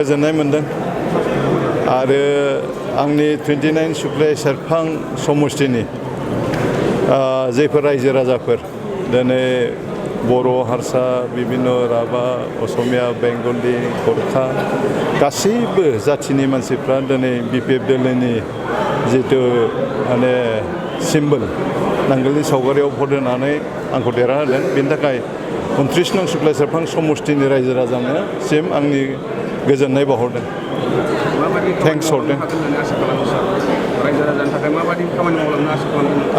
गोजोननाय मोनदों आरो आंनि 29 सुक्लाय सेरफां समष्टिनि जायफोर रायजो राजाफोर दिनै बर' हारसा बिभिन्न राभा असमिया बेंगलि गरखा गासैबो जाथिनि मानसिफ्रा दिनै बिपिएफ दोलोनि जितु माने सिम्बल नांगोलनि सावगारियाव भट होनानै आंखौ देरहाहोदों बेनि थाखाय 29 नं सुक्लाय सेरफां समष्टिनि रायजो राजानोसिम आंनि गोजोननाय बावहरदों थेंक्स हरदों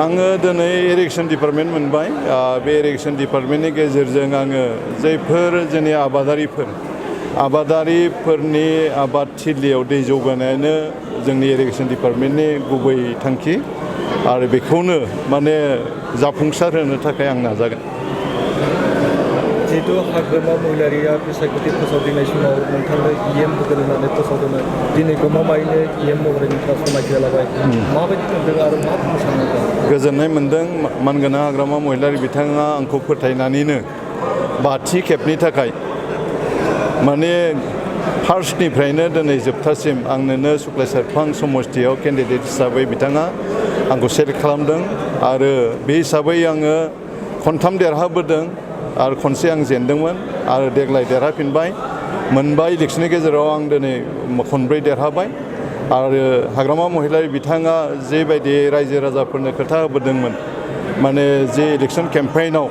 आङो दिनै इरिगेसन डिपार्टमेन्ट मोनबाय बे इरिगेसन डिपार्टमेन्टनि गेजेरजों आङो जायफोर जोंनि आबादारिफोरनि आबाद थिलियाव दै जौगानायानो जोंनि इरिगेसन डिपार्टमेन्टनि गुबै थांखि आरो बेखौनो माने जाफुंसार होनो थाखाय आं नाजागोन जिहेतु हाग्रामा महिलारिया बिसायख'थि फोसावदिंनाय समाव नोंथांनो इएम होगोन होननानै फोसावदोंमोन दिनै गमामायैनो इएम महरै नोंथाङा समायथि लाबाय माबायदि मोनदों आरो मा बुंनो सानदों गोजोननाय मोनदों मानगोनां हाग्रामा महिलारि बिथाङा आंखौ फोथायनानैनो 5थि खेबनि थाखाय माने फार्स्टनिफ्रायनो दिनै जोबथासिम आंनोनो सुक्लाय सेरफां समष्टियाव केन्डिडेट हिसाबै बिथाङा आंखौ सेलेक्ट खालामदों आरो बे हिसाबै आङो खनथाम देरहाबोदों आरो खनसे आं जेनदोंमोन आरो देग्लाय देरहाफिनबाय मोनबा इलेक्सननि गेजेराव आं दिनै खनब्रै देरहाबाय आरो हाग्रामा महिलारि बिथाङा जेबायदि रायजो राजाफोरनो खोथा होबोदोंमोन माने जे इलेक्सन केम्पेइनाव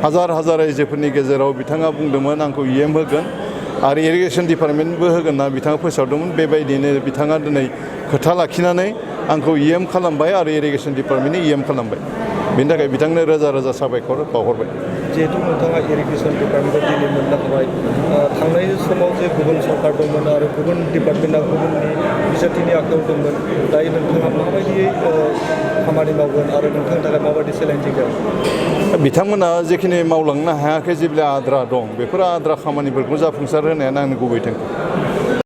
हाजार रायजोफोरनि गेजेराव बिथाङा बुंदोंमोन आंखौ इएम होगोन आरो इरिगेसन डिपार्टमेन्टबो होगोन होनना बिथाङा फोसावदोंमोन बेबायदिनो बिथाङा दिनै खोथा लाखिनानै आंखौ इएम खालामबाय आरो इरिगेसन डिपार्टमेन्टनि इएम खालामबाय बेनि थाखाय बिथांनो रोजा साबायखर बावहरबाय जिहेतु नोंथाङा इरिगेसन डिपार्टमेन्टआव दिनै मोननो हाबाय थांनाय समाव जे गुबुन सरकार दंमोन आरो गुबुन डिपार्टमेन्टआ गुबुननि बिजाथिनि आखायाव दंमोन दायो नोंथाङा माबायदियै खामानि मावगोन आरो नोंथांनि थाखाय माबायदि चेलेन्जिं जागोन बिथांमोना जेखिनि मावलांनो हायाखै जेब्ला आद्रा दं बेफोर आद्रा खामानिफोरखौ जाफुंसार होनायानो आंनि गुबै थांखि